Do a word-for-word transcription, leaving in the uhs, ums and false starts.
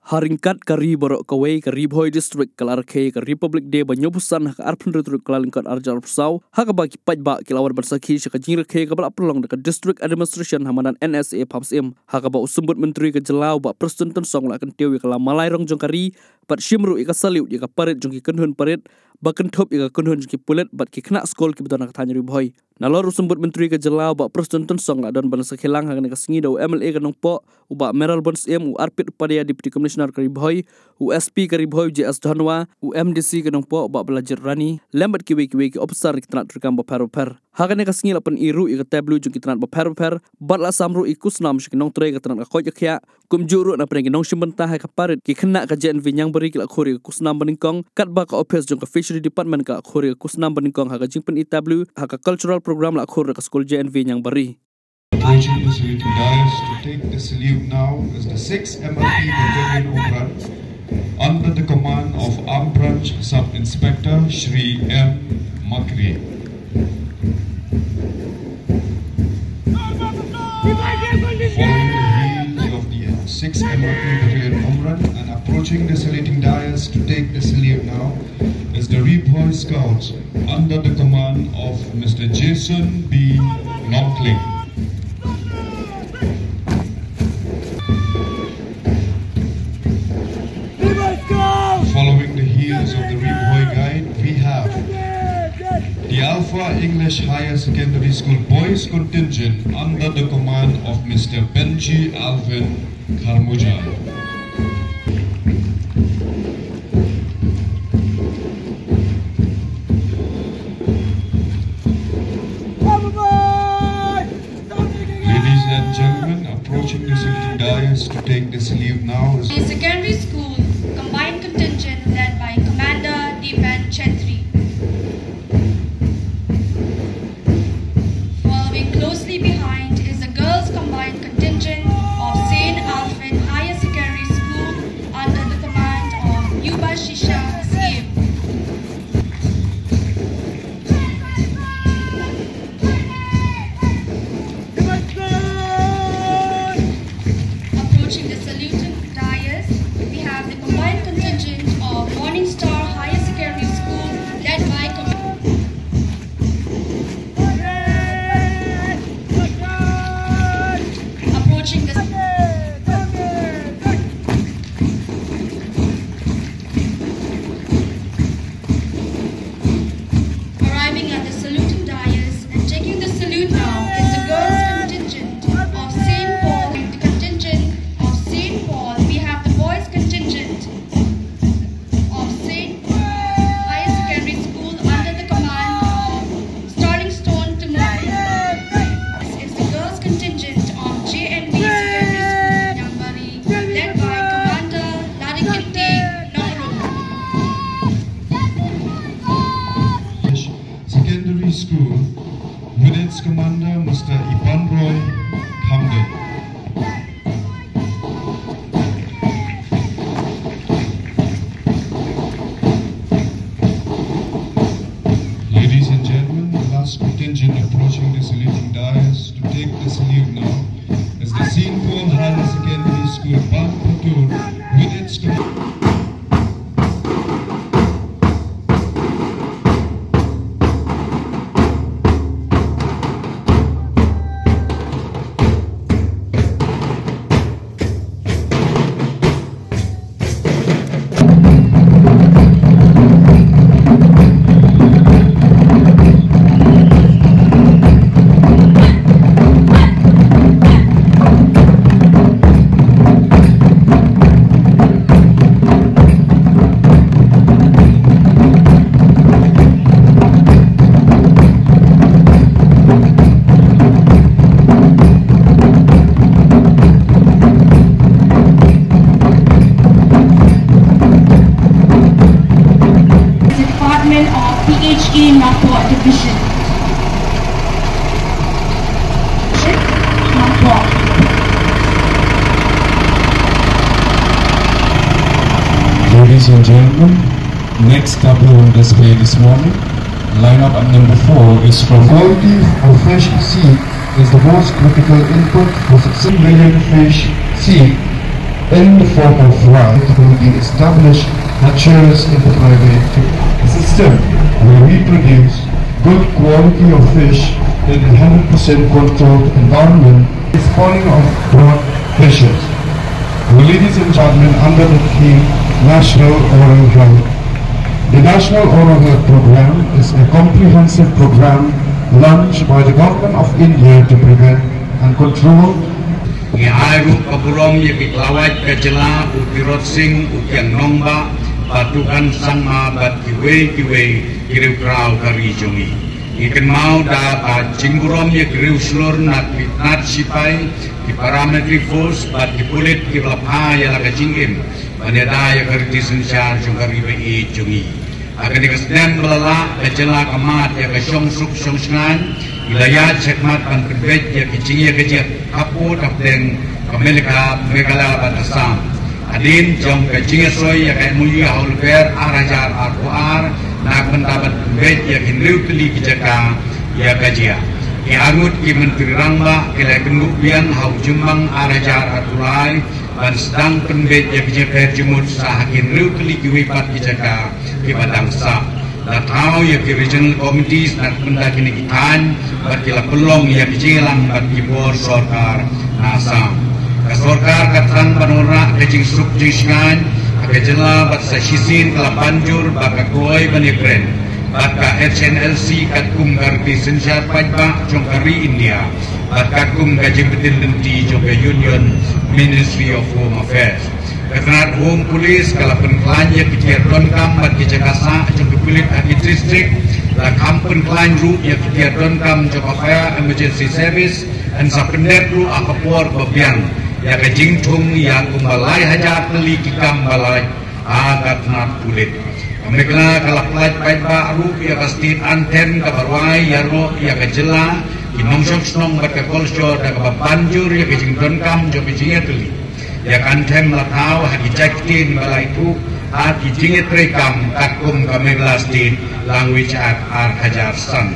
Ha ryngkat ka ri baroh kawei, ka Ri Bhoi District ka la rakhe ïa ka Republic Day ba hynñiewphew san ha ka arphew hynriew tarik Kyllalyngkot arhajar arphew saw, ha kaba ki paidbah ki la wan ban sakhi sha ka jingrakhe kaba la pynlong da ka District Administration ha madan N S A Pham Syiem, ha kaba u Symbud Myntri ka jylla u Bah Prestone Tynsong u la kyntiew ïa ka lam malai rong jong ka ri bad shim ruh ïa ka salute ïa ka parade jong ki kynhun parade ba kynthup ïa ka kynhun jong ki pulit bad ki khynnah skul kiba don ha ka thaiñ Ri Bhoi. Nalor u Symbud Myntri ka jylla u Bah Prestone Tynsong la don ban sakhi lang ha kane ka sngi da u M L A ka Nongpoh u Bah Mayralborn Syiem, u Arpit Upadhyay Deputy Commissioner ka Ri Bhoi, u S P ka Ri Bhoi u J S Dhanwa, u M D C ka Nongpoh u Bah Balajied Rani, lem bad kiwei kiwei ki ophisar na ki tnat treikam bapher bapher. Ha kane ka sngi la pyni ruh ïa ka tableau jong ki tnat bapher bapher bad la sam ruh ïa ki khusnam sha ki nongtrei ka tnat ka koit ka khiah. Kumjuh ruh na pdeng ki nongshim bynta ha ka parade, ki khynnah ka J N V Niangbari ki la khur ïa ka khusnam banyngkong, katba ka ophis jong ka Fishery Department ka la khur ïa ka khusnam banyngkong ha ka jingpyni tableau. Ha ka cultural program la khur da ka skul J N V Niangbari. Approaching the saluting dais to take the salute now is the six M R P Battalion Umran under the command of Armed Branch Sub Inspector Shri M Makri. Following the heels of the six M R P Battalion Umran and approaching the saluting dais to take the salute now is the Ri Bhoi Scouts under the command of Mister Jason B Nongkling. Following the heels of the Ri Bhoi Guide, we have the Alpha English Higher Secondary School Boys Contingent under the command of Mister Benji Alvin Kharmuja. Ladies and gentlemen, approaching the saluting dais to take the salute now is the Secondary School Combined Contingent led by Commander Deepan Chetri. Following closely behind is the Girls Combined Contingent of Saint Alfred Higher Secondary School under the command of Yubashisha Syiem. Approaching the saluting dais, we have the combined contingent of Morning Star Higher Secondary School, led by Com- Approaching the Arriving at the saluting dais and taking the salute now is the girls' contingent of Saint Paul. The contingent of Saint Paul, we have the boys' contingent of Saint Paul Higher Secondary School under the command of Starling Stone Timothy. This is the girls' contingent of J N V Secondary School, Niangbari, led by Commander Larikitty Nongrum. Secondary School with its commander, Mister Ipanroy Khamden. Ladies and gentlemen, the last contingent approaching the saluting dais to take the salute now is the Saint Paul Higher Secondary School, Band Patur, with its com- Department of P H E Nongpoh Division. Nongpoh. Ladies and gentlemen, next tableau on display this morning. Lineup at number four is from quality of fresh seed is the most critical input for success. Million fresh seed. Any form of rice will be established, matures in the private system, where we produce good quality of fish in a hundred percent controlled environment, spawning of broad fishes. Ladies and gentlemen, under the theme National Oral Health, the National Oral Health Program is a comprehensive program launched by the Government of India to prevent and control. Ngi ai ruh ka burom ïa ki khlawait ka jylla, u Tirot Sing, u Kiang Nongbah, Batukan Sangma bad kiwei kiwei ki riew kraw ka ri jong ngi. Ngi kynmaw da ka jingburom ïa ki riew shlur na ki tnat sipai, ki paramilitary force bad ki pulit kiba la pha ïa la ka jingim ban ïada ïa ka riti synshar jong ka ri ba ïeit jong ngi. Ha kane ka snem ba la lah, ka jylla ka mad ïa ka shongsuk shongshngaiñ, i la ïaid shakhmat ban pynbeit ïa ki jingïakajia hapoh hapdeng ka Melaka, Meghalaya bad Assam. Hadien jong ka jingïasoi ïa ka M O U ha u Lber ar hajar arphew ar, na ka bynta ban pynbeit ïa ki hynriew tylli ki jaka ïakajia. Ki arngut ki Myntri Rangbah ki la kynduh biang ha u Jymmang ar hajar arphew lai ban sdang pynbeit ïa ki jingpher jingmut sa ha ki hynriew tylli kiwei pat ki jaka kiba dang sah. La thaw ïa ki regional committees na ka bynta kine ki thaiñ bad ki la pynlong ïa ki jingïalang bad ki bor sorkar na Assam. Ka sorkar ka thrang ban wanrah ka jingsuk jingshngaiñ ha ka jylla bad sa shisien ka la ban jur ba ka kloi ban ïakren bad ka H N L C katkum ka riti synshar paidbah jong ka ri India bad katkum ka jingpyntip lynti jong ka Union Ministry of Home Affairs. Ka tnat Home Police ka la pynkhlaiñ ïa ki tiar donkam bad ki jaka sah jong ki pulit ha ki district. La kham pynkhlaiñ ruh ïa ki tiar donkam jong ka Fire Emergency Service, yn sa pyndep ruh ha ka por ba biang ïa ka jingthung ïa kumba lai hajar tylli ki kam ba lait ha ka tnat pulit. Ka Meghalaya ka la pynlait paidbah ruh ïa ka state anthem kaba rwai ïaroh ïa ka jylla, ki nongshong shnong bad ka culture da kaba ban jur ïa ka jingdonkam jong ka jingïatylli. Ïa ka anthem la thaw ha ki jaka ktien ba la ïathuh ha ki jingïatreikam katkum ka Meghalaya State Language Act ar hajar san.